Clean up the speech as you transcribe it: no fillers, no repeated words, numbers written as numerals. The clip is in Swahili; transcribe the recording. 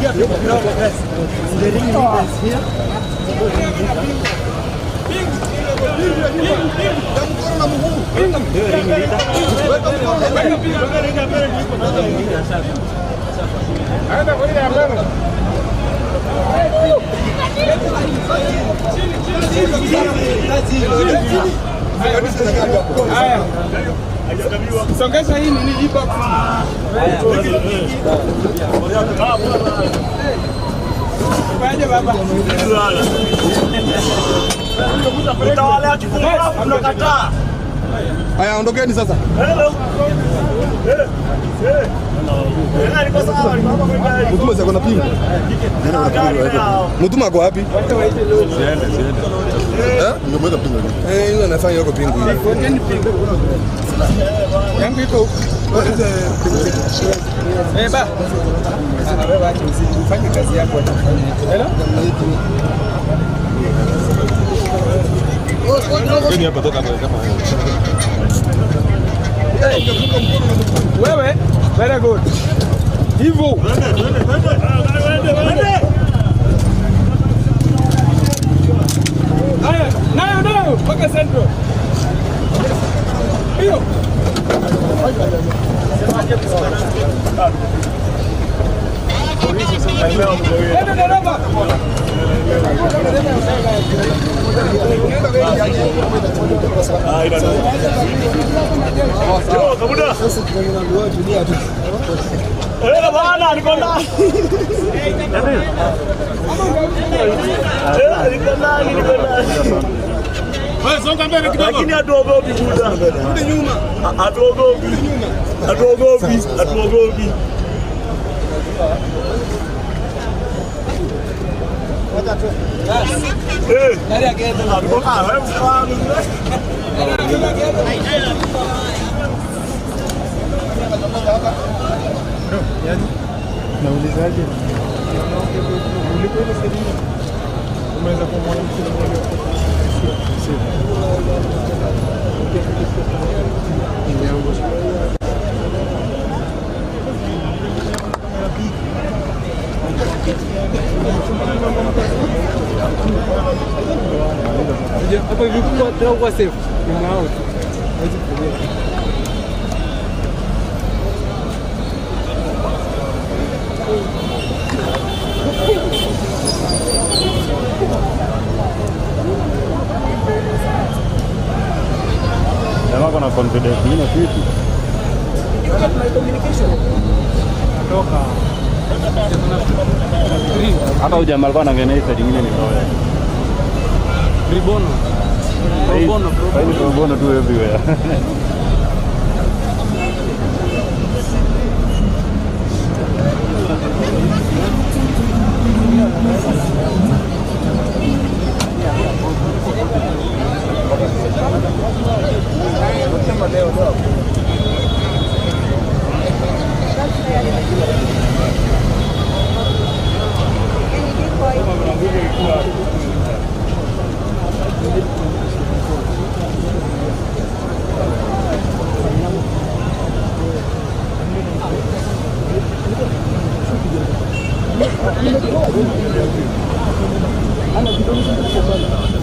The ring leader is here. Songesha hii nini hii box. Kwaje baba? Utawala kipumbavu tunakataa. Haya, ondokeni sasa. Hello. Mutuma sasa kuna pingu. Mutuma kwa wapi? Siende, siende. Eh? Ndio pingu. Eh, yule anafanya yoko pingu. Yangu iko huko. Eh ba. Wewe acha usifanye kazi yako atafanya. Hello? Mimi hapa toka kama wewe, very good. Hivyo. Haya, nayo nayo mpaka Central. Hiyo. Nenda dereva. Bwana niko ndani. Niko ndani, niko ndani. Wewe songa mbele kidogo. Lakini hatuogopi buda. Rudi nyuma. Hatuogopi. Hatuogopi, hatuogopi. Eh. Naulizaje? Ulipo ile sehemu umeweza kumwona mtu mmoja hapo hivi kwa safe ni nao tu. Hawezi kutumia. Jamaa kuna confidence nyingine vipi? Toka. Hata huyu jamaa alikuwa anaongea side nyingine ni loya. Ribono. Pro bono, pro bono. Pro bono tu everywhere. Ana kidogo.